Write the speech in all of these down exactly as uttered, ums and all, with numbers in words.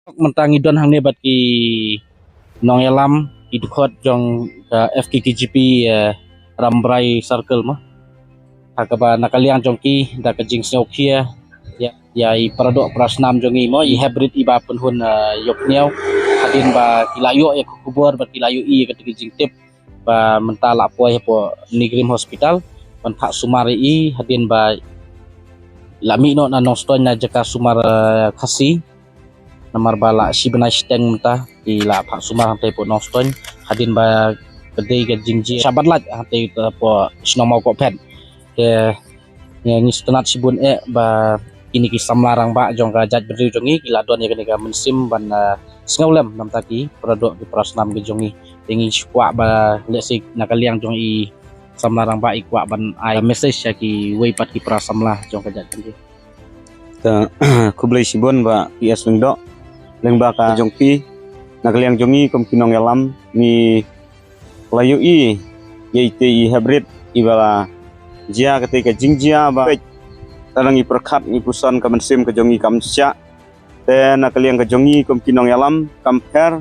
Mynta ngi don hangne bad ki nongïalam, ki dkhot jong ka F K K G P, eh, Rambrai Circle mo. Ha kaba na ka liang jong ki da ka jingsngewkhia ïa, ïa i paradoh parasnam jong ngi mo, i hybrid iba pynhun, eh, ïopniaw. Hadien ba ki la ïoh ïa ka khubor bad ki la ïohi ïa ka jingtip ba mynta la poi hapoh NEIGRIHMS Hospital ban phah sumar ïa i, hadien ba la mih noh na Nongstoiñ na jaka sumar, eh, Khasi. Namar ba la shi bnai shiteng mynta ki la phah sumar hangtei hapoh Nongstoiñ, hadien ba ka dei ka jingjia shabar lait hangtei hapoh shnong Mawkohphet. Te ngi, ngi sngewtynnat shibun eh ba kine ki samla rangbah jong ka jaitbynriew jong ngi ki la don ïa kane ka mynsiem ban, eh, sngewlem namta ki paradoh ki parasnam ki jong ngi. Te ngi shu kwah ba lehse na ka liang jong i samla rangbah i kwah ban ai message ïa kiwei pat ki para samla jong ka jaitbynriew. Te khublei shibun Bah P S Lyngdoh. Lyngba ka jong phi, na ka liang jong ngi kum ki nongïalam, ngi la ïohi ïa itei i hybrid iba la jia, katei ka jingjia ba peit, tang ngi pyrkhat, ngi puson, ka mynsiem ka jong ngi kam shah. Te na ka liang ka jong ngi kum ki nongïalam, kam pher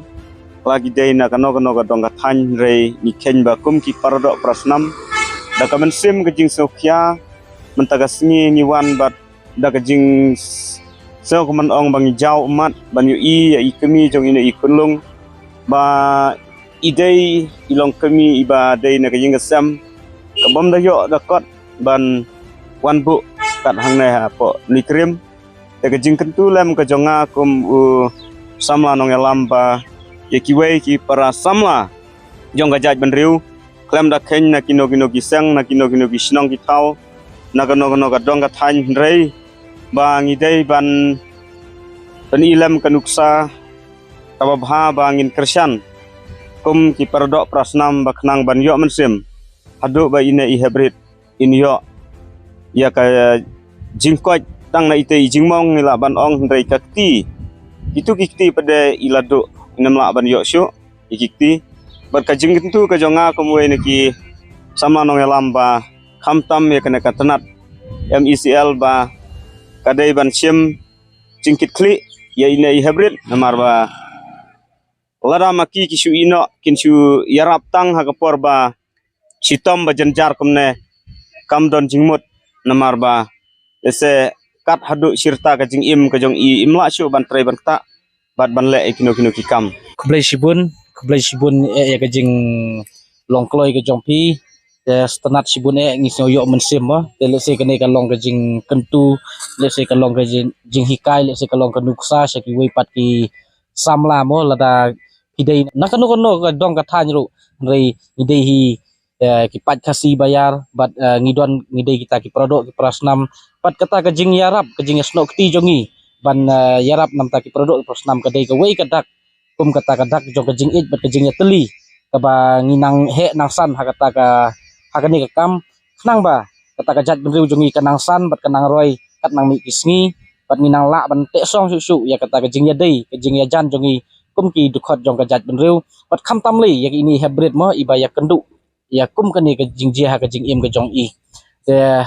la ki dei na kano kano ka dong ka thaiñ, hynrei ngi kheiñ ba kum ki paradoh parasnam, da ka mynsiem ka jingsngewkhia, mynta ka sngi ngi wan bad da ka jing s-, sngew kumno ong, ba ngi jaw ummat ban ïohi ïa i kmie jong i ne i khunlung, ba i dei i longkmie iba dei na ka ïing ka sem, ka bym da ïoh da kot ban wan buh kat hangne hapoh NEIGRIHMS. Te ka jingkyntu lem ka jong nga kum u samla nongïalam ba ïa kiwei ki para samla jong ka jaitbynriew, khlem da kheiñ na kino kino ki seng, na kino kino ki shnong ki thaw, na kano kano ka dong ka thaiñ, hynrei ba ngi dei ban pyni lem ka nuksa kaba bha ba ngin kyrshan kum ki paradoh parasnam, ba khnang ban ïoh mynsiem haduh ba i ne i hybrid in ïoh ïa ka jingkoit. Tang na itei i jingmong ngi lah ban ong, hynrei ka kti, kitu ki kti pat de i la duh, ngim lah ban ïoh shuh ïa ki kti. Bad ka jingkyntu ka jong nga kum uwei na ki samla nongïalam ba khamtam ïa kane ka tnat M E C L ba ka dei ban shim jingkitkhlieh ïa i ne i hybrid, namar ba lada ma ki ki shu ïeh noh, kin shu ïarap tang ha ka por ba shitom ba jynjar kumne, kam don jingmut, namar ba lehse kat haduh shirta ka jingim ka jong i, im lah shuh ban trei ban ktah bad ban leh ïa kino kino ki kam. Khublei shibun, khublei shibun eh ïa ka jinglong kloi ka jong phi. Te sngewtynnat shibun eh, ngi sngew ïoh mynsiem mo. Te lehse kane ka long ka jingkyntu, lehse ka long ka jing, jinghikai, lehse ka long ka nuksa sha kiwei pat ki samla mo, lada ki dei na kano kano ka dong ka thaiñ ruh, hynrei ngi dei hi, eh, ki paid Khasi ba ïar, bad, eh, ngi don, ngi dei kita ki paradoh ki parasnam. Bad kata ka jingïarap, ka jingïasnoh kti jong ngi ban, eh, ïarap namta ki paradoh ki parasnam ka dei kawei ka dak, kum kata ka dak jong ka jingïeit bad ka jingïatylli kaba ngi nang heh nang san ha kata ka, ha kane ka kam, khnang ba kata ka jaitbynriew jong ngi ka nang san bad ka nang roi kat nang mih ki sngi, bad ngi nang lah ban teh song shuh shuh ïa kata ka jingïadei, ka jingïajan jong ngi kum ki dkhot jong ka jaitbynriew. Bad khamtam lei ïa kine hybrid mo, iba ïakynduh ïa kum kane ka jingjia ha ka jingim ka jong i. Te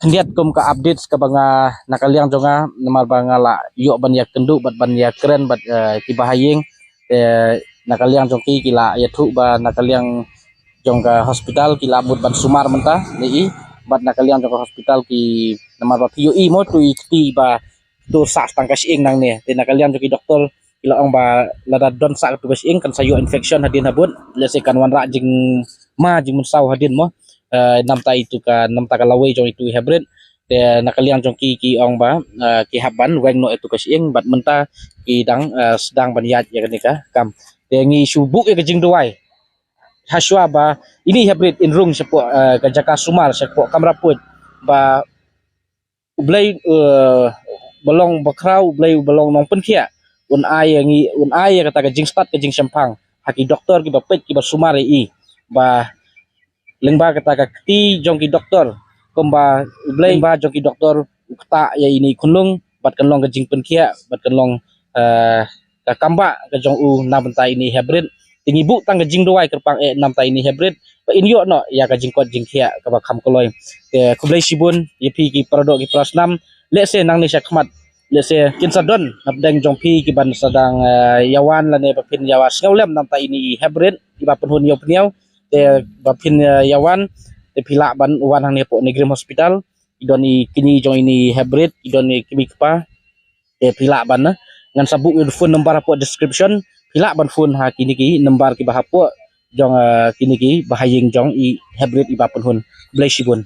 khyndiat kum ka updates kaba nga na ka liang jong nga, namar ba nga lah ïoh ban ïakynduh bad ban ïakren bad, eh, kiba ha ïing. Te na ka liang jong ki, ki la ïathuh ba na ka liang jong ka hospital ki la mut ban sumar mynta ne i, bad na ka liang jong ka hospital ki, namar ba phi ïohi mo, tu i kti ba tu sah tang ka shyieng nangne. Te na ka liang jong ki doktor ki la ong ba lada don sah katu ka shyieng kan sa ïoh infection hadien habud, lehse kan wanrah jingma jingmynsaw hadien mo. Eh, namta itu ka, namta ka lawei jong itu hybrid. Te na ka liang jong ki, ki ong ba, eh, ki hap ban weng noh itu ka shyieng bad mynta ki dang, eh, sdang ban ïaid ïa kane ka kam. Te ngi shu buh ïa ka jingduwai hashwa ba ine i hybrid in rung shapoh, eh, ka jaka sumar, shapoh kamra puid, ba U Blei, eh, ba long bakhraw, U Blei uba long nongpynkhiah un ai ïa ngi, un ai ïa kata ka jingstad ka jingshemphang ha ki doktor kiba peit kiba sumar ïa i, ba lyngba kata ka kti jong ki doktor, kumba U Blei, lyngba jong ki doktor u ktah ïa ine i khunlung bad kan long ka jingpynkhiah bad kan long, eh, ka kambah ka jong u na bynta ine i hybrid. Te ngi buh tang ka jingduwai kyrpang eh na bynta ine i hybrid ba in ïoh noh ïa ka jingkoit jingkhiah kaba kham kloi. Te khublei shibun ïa phi ki paradoh ki parasnam. Lehse nangne shakhmat Lehse kin sa don napdeng jong phi kiban sa dang, eh, ïawan lane ba phin ïawan sngewlem namta ine i hybrid iba pynhun ïew pynïew. Te ba phin, eh, ïawan te phi lah ban wan hangne hapoh NEIGRIHMS Hospital. I don i kñi jong ine i hybrid, i don i kmie kpa. Te phi lah ban, eh, ngan sa buh ïa u phone number hapoh description. Phi lah ban phone ha kine ki number kiba hapoh jong, eh, kine ki bahaïing jong i hybrid iba pynhun. Khublei shibun.